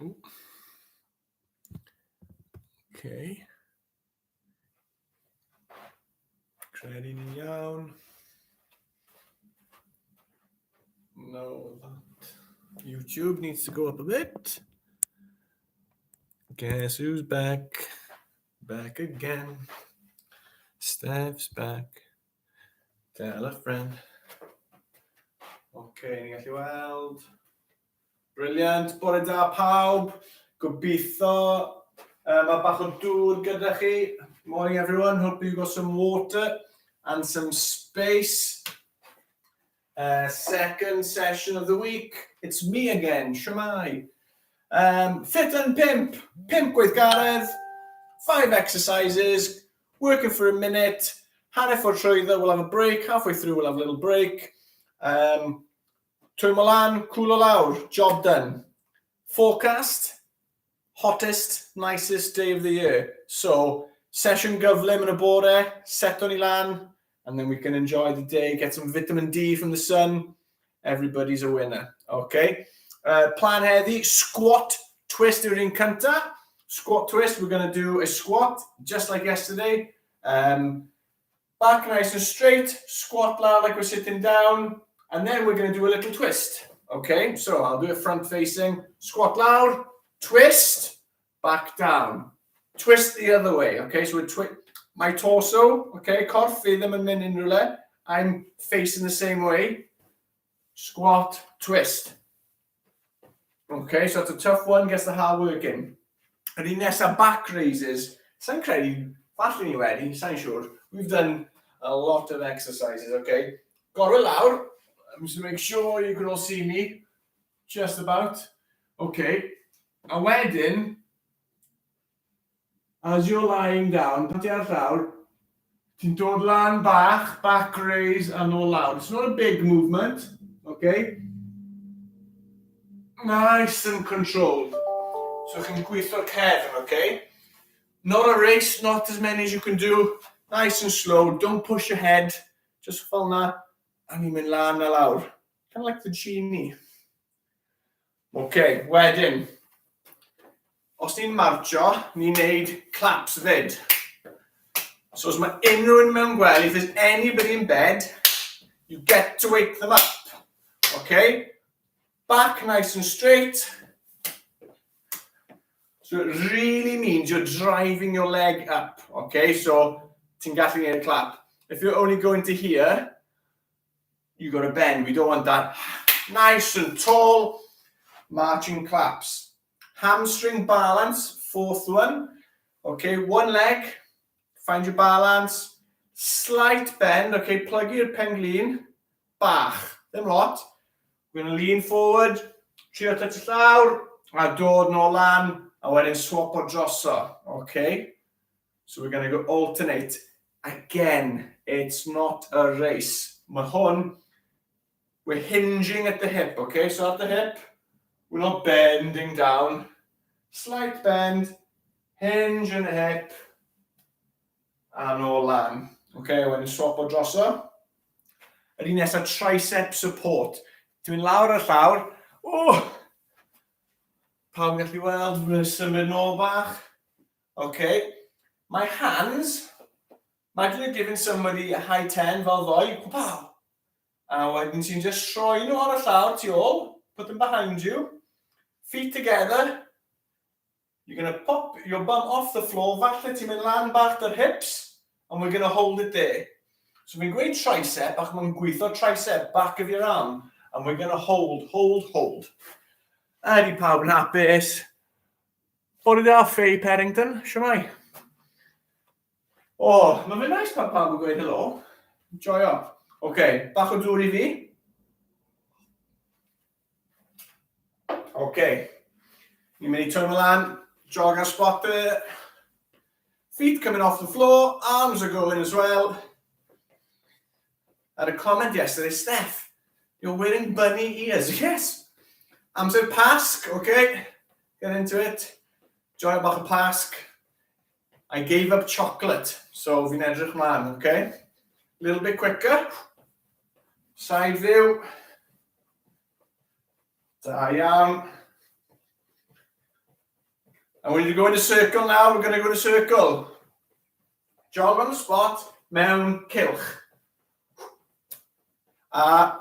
Ooh. Okay. Credu ni'n iawn. No, that YouTube needs to go up a bit. Guess who's back? Back again. Steph's back. Tell a friend. OK, ni'n gallu weld. Brilliant. Bore da pawb. Gobeithio mae bach o dŵr gyda chi. Morning everyone. Hope you got some water and some space. Second session of the week. It's me again, Shwmae. Fit and Pimp. Pimp gweithgaredd. Five exercises. Working for a minute. Hanner ffordd trwyddo, we'll have a break. Halfway through, we'll have a little break. Twymo lan, cwlo lawr, job done. Forecast, hottest, nicest day of the year. So, sesiwn gyflym yn y bore, seto ni lan, and then we can enjoy the day, get some vitamin D from the sun. Everybody's a winner, okay? Plan heddi, squat twist yw'r un cynta. Squat twist, we're going to do a squat, just like yesterday. Back nice and straight, squat lawr like we're sitting down, and then we're going to do a little twist. Okay, so I'll do it front facing. Squat lawr, twist, back down. Twist the other way, okay? So we my torso, okay, corff fi ddim yn mynd unrhyw le. I'm facing the same way. Squat, twist. Okay, so that's a tough one, gets the hard work in. Yr un nesaf, back raises. Sa'n credu, falle ni wedi, sa'n siŵr. We've done a lot of exercises, okay? Gorwedd lawr, I'm just to make sure you can all see me. Just about. Okay. A wedyn, as you're lying down, pan ti ar llawr, ti'n dod lan bach, back raise a nôl lawr. It's not a big movement, okay? Nice and controlled. So chi'n gweithio'r cefn, okay? Not a race, not as many as you can do. Nice and slow, don't push your head. Just fel na, a ni'n mynd lan a lawr. Kind of like the genie. Okay, wedyn, os ni'n marcho, ni'n neud claps fyd. So os mae unrhyw un mewn gwely, if there's anybody in bed, you get to wake them up. Okay? Back nice and straight. So it really means you're driving your leg up. Okay, so ti'n gallu gwneud y clap. If you're only going to here, you got to bend. We don't want that. Nice and tall, marching claps. Hamstring balance, fourth one. Okay, one leg, find your balance. Slight bend, okay, plygu'r pen-glin. Bach, ddim lot. We're going to lean forward, trio touch y llawr, a dod nôl lan, a wedyn swap o droso, okay? So we're going to go alternate. Again, it's not a race. Mae hwn, we're hinging at the hip, okay? So at the hip, we're not bending down. Slight bend, hinge in the hip, a nôl lan. Okay, wedyn swap o droso. Yr un nesaf, tricep support. Ti'n mynd lawr ar llawr. Oh! Pawb yn gallu weld, mae'n symud nôl bach. Okay. My hands, imagine you're giving somebody a high 10 fel ddoe. Pow! A wedyn ti'n just troi nhw ar y llawr tu ôl, put them behind you, feet together. You're going to pop your bum off the floor, falle ti'n mynd lan bach dy'r hips, and we're going to hold it there. So fi'n gweud tricep, ac mae'n gweithio tricep, back of your arm, and we're going to hold, hold, hold. Ydy pawb yn hapus? Bore da, Faye Perrington, siwmai? O, oh, mae fe'n nice pan pawb yn gweud helo. Joio. Oce, okay, bach o dŵr i fi. Oce. Okay. Ni'n mynd i twymo lan, jog ar spotter. Feet coming off the floor, arms are going as well. I had a comment yesterday, "Steph, you're wearing bunny ears." Yes. Amser Pasg, okay? Get into it. Joio bach o Pasg. I gave up chocolate, so fi'n edrych mlaen, okay? A little bit quicker. Side view. Da iawn. I want you to go in a circle now. We're going to go in a circle. Jog on the spot, mewn cylch. A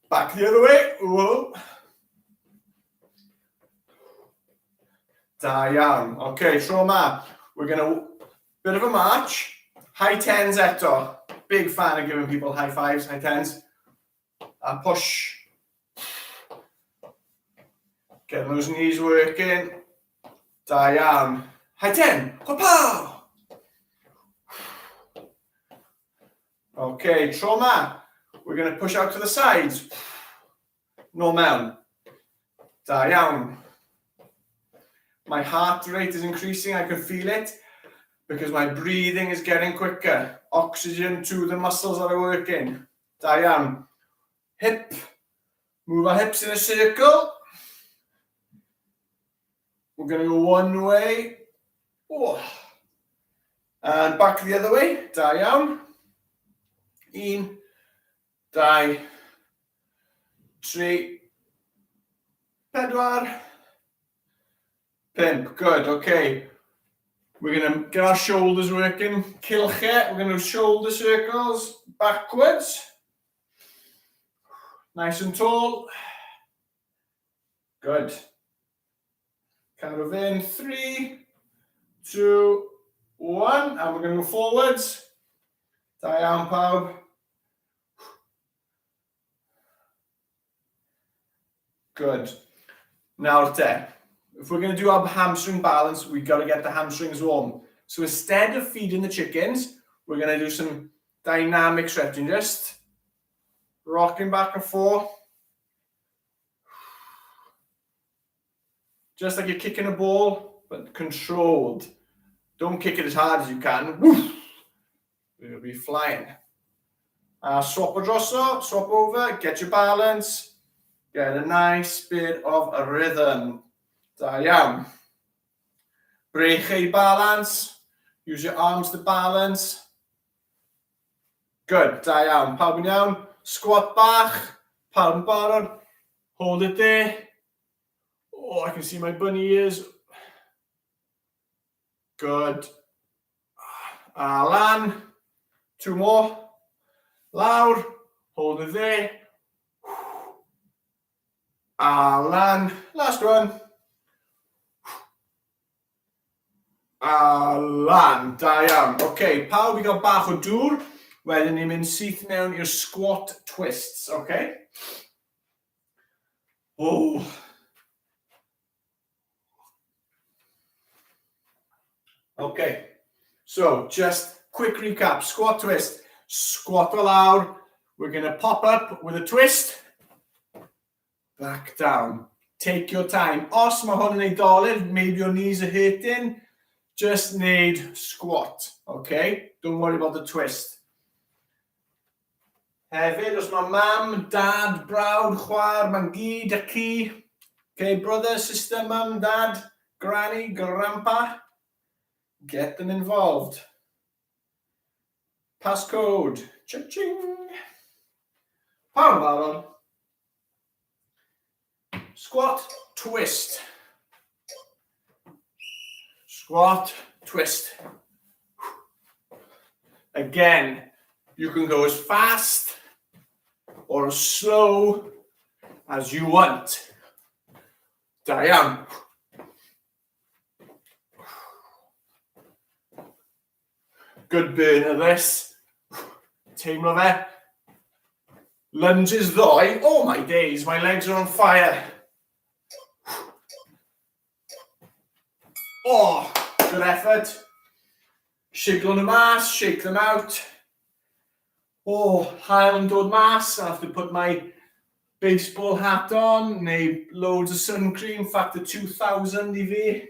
back the other way. Whoa. Da iawn. Okay, tro ma. We're going to... Bit of a march. High tens eto. Big fan of giving people high fives, high tens. A push. Getting those knees working. Da iawn. High ten. Hwpaw! Okay, tro ma. We're going to push out to the sides. Nôl mewn. Da iawn. My heart rate is increasing, I can feel it, because my breathing is getting quicker. Oxygen to the muscles that are working. Da iawn. Hip. Move our hips in a circle. We're going to go one way. Oh. And back the other way. Da iawn. Un, dau, tri, pedwar, pump. Good, okay. We're going to get our shoulders working. Cylchau, we're going to do shoulder circles backwards. Nice and tall. Good. Cadw fynd. 3, 2, 1. And we're going to go forwards. Da iawn, pawb. Good. Nawr te, if we're going to do our hamstring balance, we've got to get the hamstrings warm. So instead of feeding the chickens, we're going to do some dynamic stretching, just rocking back and forth. Just like you're kicking a ball, but controlled. Don't kick it as hard as you can. Woof! It'll be flying. Swap o droso, swap over, get your balance. Get a nice bit of a rhythm. Da iawn. Breichiau balance. Use your arms to balance. Good, da iawn. Pawb yn iawn? Squat bach. Pawb yn barod? Hold it there. Oh, I can see my bunny ears. Good. A lan. Two more. Lawr. Hold it there. A lan. Last one. A lan. Da iawn. Oce, okay, pawb i gael bach o dŵr. Wedyn ni'n mynd syth mewn i'r squat twists, oce? Okay? Oh. Okay, so just quick recap. Squat twist. Squat o lawr. We're going to pop up with a twist. Back down. Take your time. Os mae hwn yn ei dolur, maybe your knees are hurting, just need squat, okay? Don't worry about the twist. Hefyd, os mae mam, dad, brawd, chwaer, mae'n gyd a ci, okay, brother, sister, mum, dad, granny, grandpa, get them involved. Passcode, cha-ching. Pawb barod? Squat, twist. Squat, twist. Again, you can go as fast or as slow as you want. Da iawn. Good burn of this. Teimlo fe. Lunges ddoe. Oh my days, my legs are on fire. Oh, good effort. Shiglo nhw mas, shake them out. Oh, haul yn dod mas. I have to put my baseball hat on, neu loads of sun cream, factor 2000 i fi.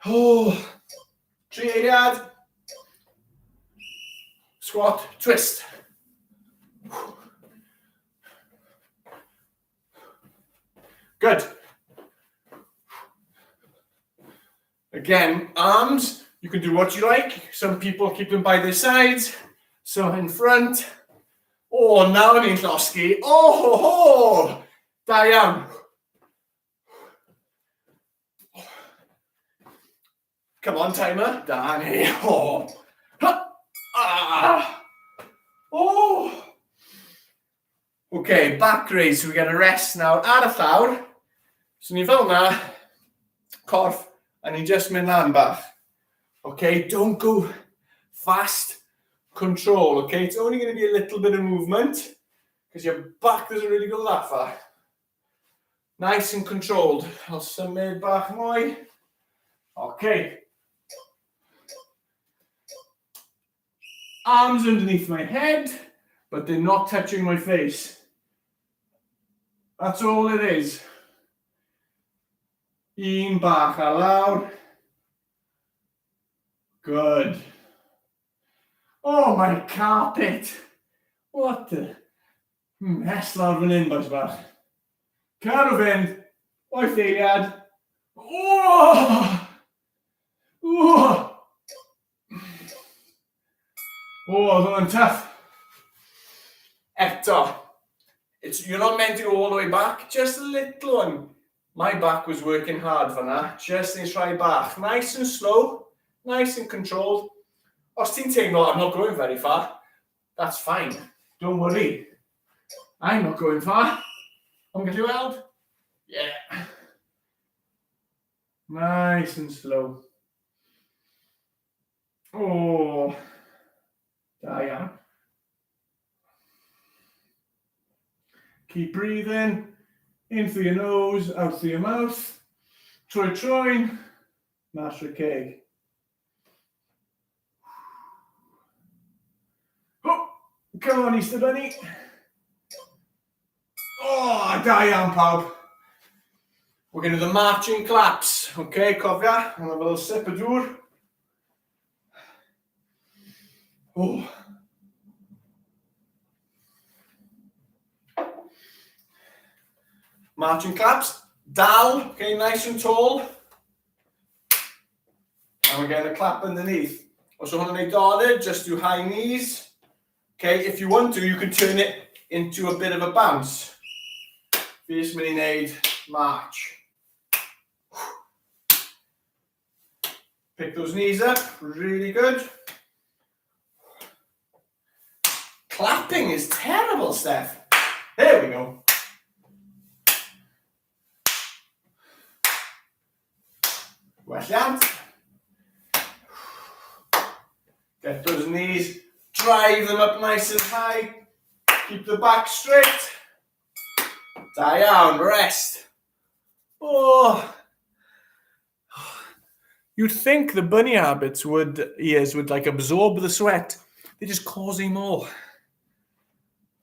Oh, tri eiliad. Squat, twist. Good. Again, arms, you can do what you like. Some people keep them by their sides, some in front. O, nawr ni'n llosgi. O, ho, ho! Da iawn. Come on, timer. Da ni. Oh. Ha. Ah. Oh. Okay, back raise. We get a rest nawr ar y llawr. So ni fel na, corff, a ni'n just mynd lan bach. Okay, don't go fast. Control, okay? It's only going to be a little bit of movement because your back doesn't really go that far. Nice and controlled. I'll symud bach mwy. Okay. Arms underneath my head, but they're not touching my face. That's all it is. Un bach ar lawr. Good. Oh, my carpet. What the... Mess lawr fan hyn, boys bach. Cadw fynd. Oeth eiliad. Oh! Oh! Oh, oedd hwnna'n tough. Eto. It's, you're not meant to go all the way back, just a little one. My back was working hard fanna. Just yn rhai bach. Nice and slow, nice and controlled. Os ti'n teimlo, I'm not going very far, that's fine. Don't worry. I'm not going far. Ond gallu weld? Yeah. Nice and slow. Oh, da iawn. Keep breathing. In through your nose, out through your mouth. Trwy trwyn, mas trwy ceg. Oh, come on, Easter Bunny. Oh, da iawn pawb. We're going to do the marching claps. Okay, cofia, I'm going to have a little sip of dŵr. Oh. Marching claps. Dal, okay, nice and tall. And we're getting a clap underneath. Os yw hwn yn ei dodid, just do high knees. Okay, if you want to, you can turn it into a bit of a bounce. Fi jyst mynd i wneud march. Pick those knees up, really good. Clapping is terrible, Steph. There we go. Welliant. Get those knees, drive them up nice and high. Keep the back straight. Da iawn, rest. Oh. You'd think the bunny habits would, ears would like absorb the sweat. They're just causing more.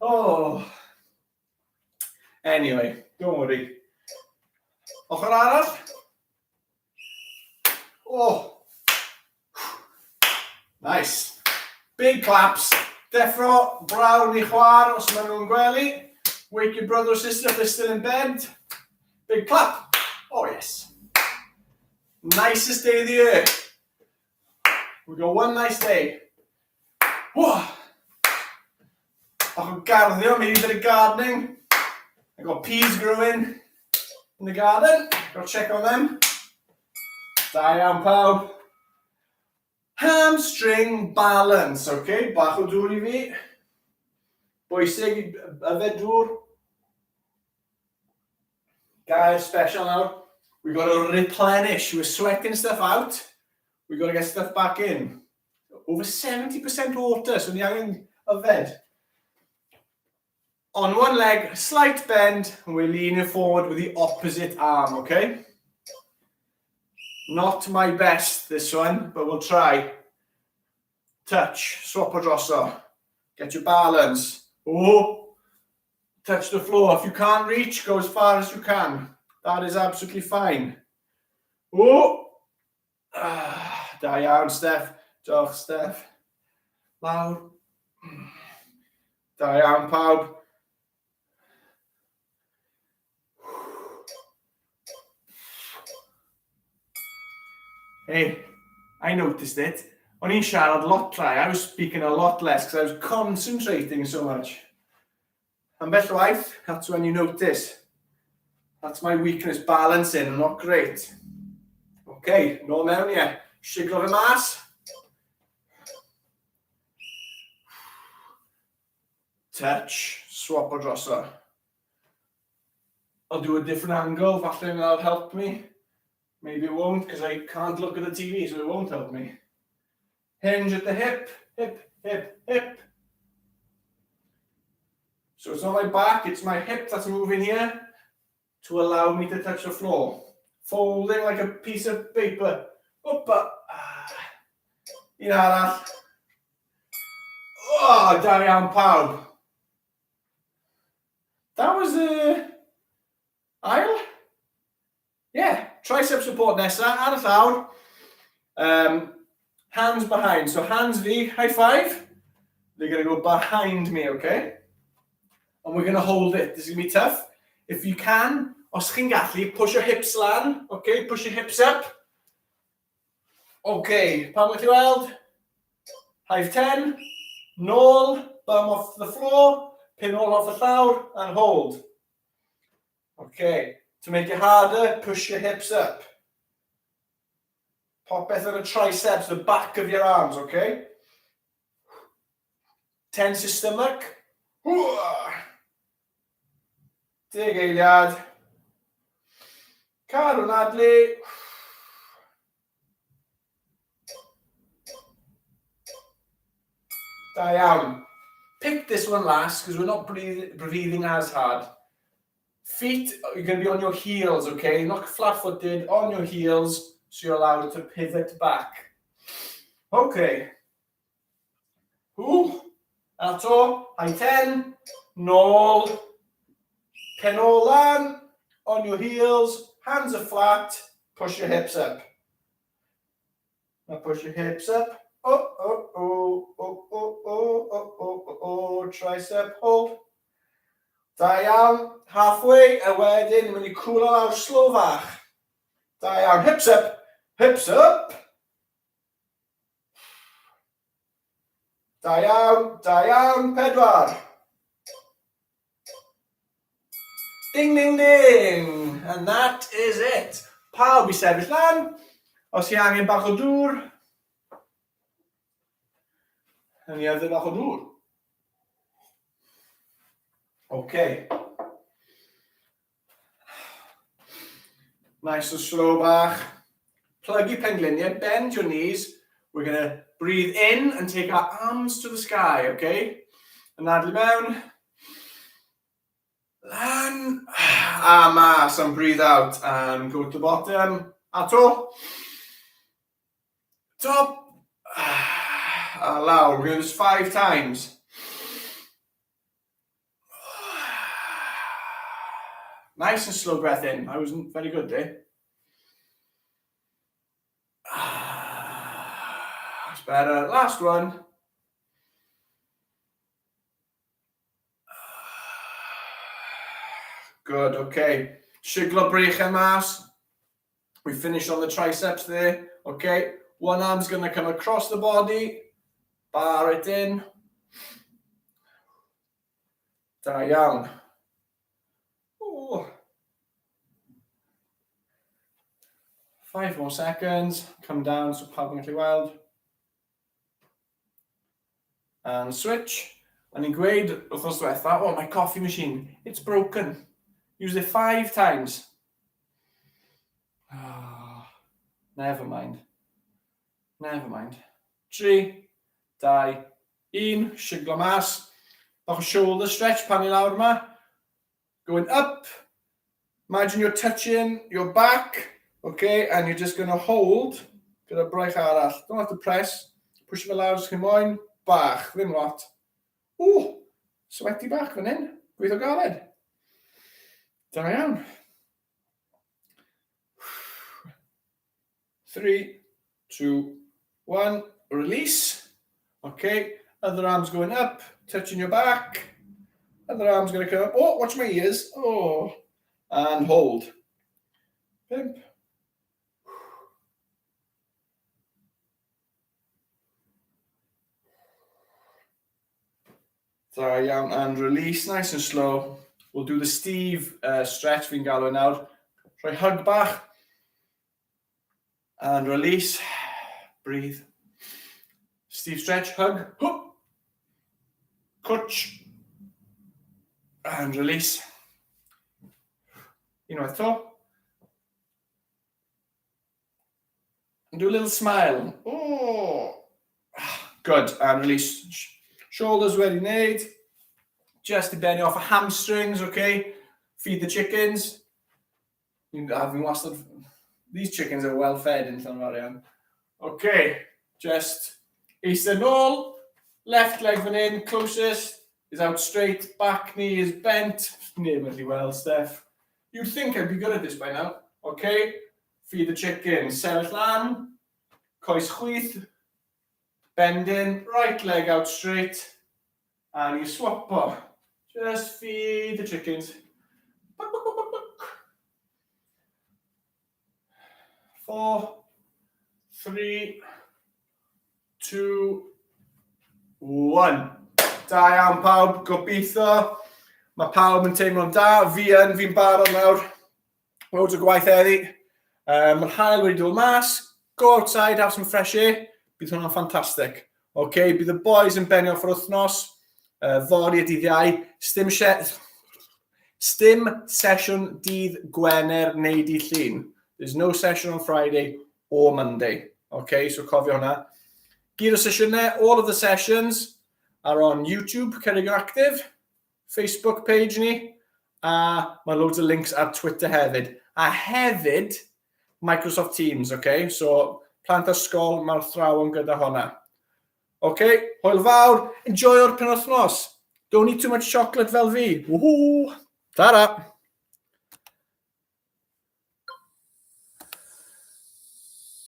Oh. Anyway, don't worry. Ochr arall. Oh. Nice. Big claps. Deffro brawd neu chwaer os maen nhw'n gwely. Wake your brother or sister if they're still in bed. Big clap. Oh, yes. Nicest day of the year. We got one nice day. Whoa. Bach o garddio, maybe a bit of gardening. I got peas growing in the garden. Got to check on them. Da iawn pawb. Hamstring balance, okay? Bach o dŵr i fi. Bwysig i yfed dŵr. Gair special nawr. We've got to replenish. We're sweating stuff out. We've got to get stuff back in. Over 70% water, so ni angen yfed. On one leg, slight bend, and we're leaning forward with the opposite arm, okay? Not my best, this one, but we'll try. Touch, swap o droso. Get your balance. Oh, touch the floor. If you can't reach, go as far as you can. That is absolutely fine. Oh, ah, da iawn, Steph. Diolch, Steph. Lawr. Da iawn, pawb. Hey, I noticed it. O'n i'n siarad lot llai. I was speaking a lot less because I was concentrating so much. Ambell waith, that's when you notice. That's my weakness, balancing, I'm not great. Okay, nôl mewn ie. Siglo fe mas. Touch, swap o droso. I'll do a different angle, falle that'll help me. Maybe it won't, because I can't look at the TV, so it won't help me. Hinge at the hip, hip, hip, hip. So it's not my back, it's my hip that's moving here to allow me to touch the floor. Folding like a piece of paper. Opa! Ah. Un arall. Oh, da iawn pawb. That was the ail. Yeah, tricep support nesa, ar y llawr. Um, hands behind. So hands fi, high five. They're going to go behind me, okay? And we're going to hold it. This is going to be tough. If you can, os chi'n gallu, push your hips lan, okay? Push your hips up. Okay, pam gallu weld? Hive 10, nôl, bum off the floor, pin all off the llawr, and hold. Okay, to make it harder, push your hips up. Popeth ar y triceps, the back of your arms, okay? Tense your stomach. Deg eiliad. Car yn adlu. Da iawn. Pick this one last because we're not breathing as hard. Feet, you're going to be on your heels, okay? Not flat-footed, on your heels, so you're allowed to pivot back. Okay. Ooh, ato, high 10, nôl, pen ôl lan, on your heels, hands are flat, push your hips up. Now push your hips up. Oh, oh, oh, oh, oh, oh, oh, oh, oh, oh, tricep hold. Da iawn, halfway, a wedyn, ni'n mynd i cwlo lawr slow fach. Da iawn, hips up, hips up. Da iawn, da iawn, pedwar. Ding, ding, ding! And that is it. Pawb i sefyll lan. Os chi angen bach o dŵr, yn i yfed bach o dŵr. Okay. Nice and slow bach. Plygu pengliniau, bend your knees. We're going to breathe in and take our arms to the sky, okay? Anadlu mewn. Lan. A mas and breathe out and go to the bottom. Ato. Top. A lawr. We're going to do this five times. Nice and slow breath in. I wasn't very good there. That's better. Last one. Good, okay. Siglo breichiau mas. We finish on the triceps there. Okay, one arm's going to come across the body. Bar it in. Da iawn. Ooh. Five more seconds. Come down so pawb yn gallu weld. And switch. A ni'n gweud wythnos diwetha, oh, my coffee machine, it's broken. Used it five times. Oh, never mind. Never mind. 3, 2, 1, siglo mas. Bach o shoulder stretch pan i lawr yma. Going up. Imagine you're touching your back, okay, and you're just going to hold gyda braich arall. Don't have to press. Push fe lawr os chi'n moyn. Bach, ddim lot. Ww, sweaty bach fan hyn. Gweithio galed. Da iawn. 3, 2, 1, release. Okay, other arm's going up, touching your back. Other arm's going to come up. Oh, watch my ears. Oh, and hold. Pimp. Da iawn, and release, nice and slow. We'll do the Steve uh, stretch fi'n galw e nawr. Rhoi hug bach. And release. Breathe. Steve stretch, hug. Hoop. Cwtch. And release. Unwaith to. And do a little smile. Oh. Good. And release. Shoulders wedi wneud. Just i benni off y hamstrings, okay? Feed the chickens. Fi'n wastad. These chickens are well fed in Llanfarian. Okay, just eistedd nôl. Left leg fan hyn, closest, is out straight. Back knee is bent. Neb yn gallu weld, Steph. You'd think I'd be good at this by now. Okay, feed the chicken. Sefyll lan. Coes chwith. Bending. Right leg out straight. And you swapo. Just feed the chickens. Buck, buck, buck, buck, buck. 4, 3, 2, 1. Da iawn pawb, gobeithio. Mae pawb yn teimlo'n da. Fi yn, fi'n barod nawr. Loads o gwaith heddi. Mae'r haul wedi dod mas. Go outside, have some fresh air. Bydd hwnna'n ffantastig. OK, bydd y boys yn benni off yr wythnos. Fory a dydd Iau. Sdim sesiwn dydd Gwener neu dydd Llun. There's no session on Friday or Monday. OK, so cofio hwnna. Gyd o sesiynau, all of the sessions are on YouTube, Ceredigion Active, Facebook page ni, a mae loads o links ar Twitter hefyd. A hefyd, Microsoft Teams, OK? So, plant ysgol, mae'r athrawon gyda hwnna. OK, hwyl fawr, enjoyo'r penwythnos. Don't eat too much chocolate fel fi. Woohoo! Ta-ra!